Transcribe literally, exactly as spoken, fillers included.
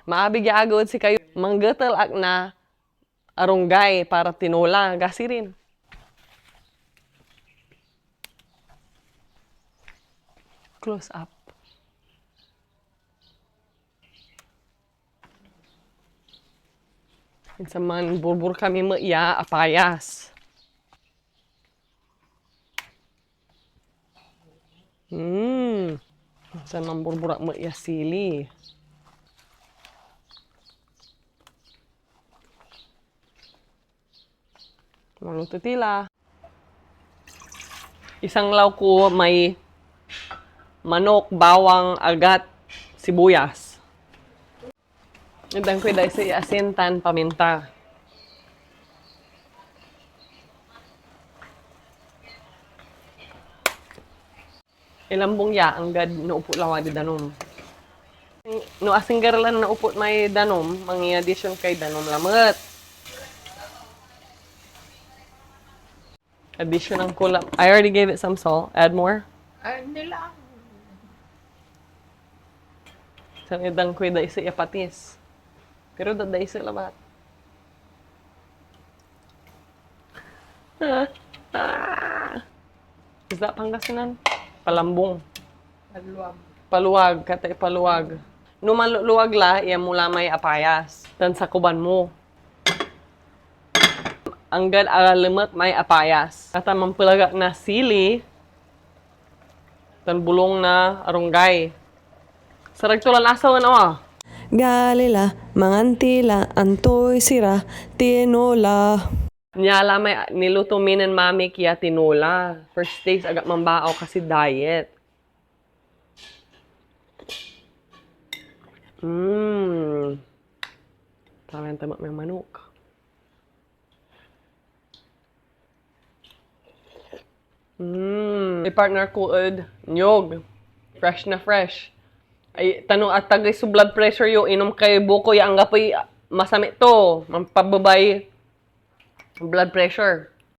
Maabig ya agew ed sikayo, manggetel ak na arunggay para tinola. Gasirin. Close up. Insan manborbor kami met ya apayas. Mm. Insan manborbor ak met ya sili. Maluto ti la. Isanglaw ko may manok, bawang, agat, sibuyas. Itdan koy daiset ya asin tan paminta. Ilambong ya, anggad naupot lawa di danum. No asingger lan naupot may danum, mangi-addition kay danum lamet. Addition ang kulang. I already gave it some salt. Add more. Ay, hindi lang. San itdan koy daiset ya patis. Pero da daiset labat. Is that Pangasinan? Palambong. Paluam. Paluwag, kata ipaluwag. No manluluwag la, iya mo la may apayas. Tan sakuban mo. Anggad alalemek may apayas. Kata manpelag ak na sili. Tan bulong na arunggay. Sarag to lan asawen, awa. Gali la, mangan ti la, antoy sira, tinola. Nia la may niluto mi nen Mami ki ya tinola. First taste, agak manbaaw kasi diet. Mmm. Parang tama may manok. Mm. Ipartner ko ed niyog. Fresh na fresh. Ay, ta no atagey so blood pressure yo, inom kayo buko ya anggapoy masamit to. Manpababay blood pressure.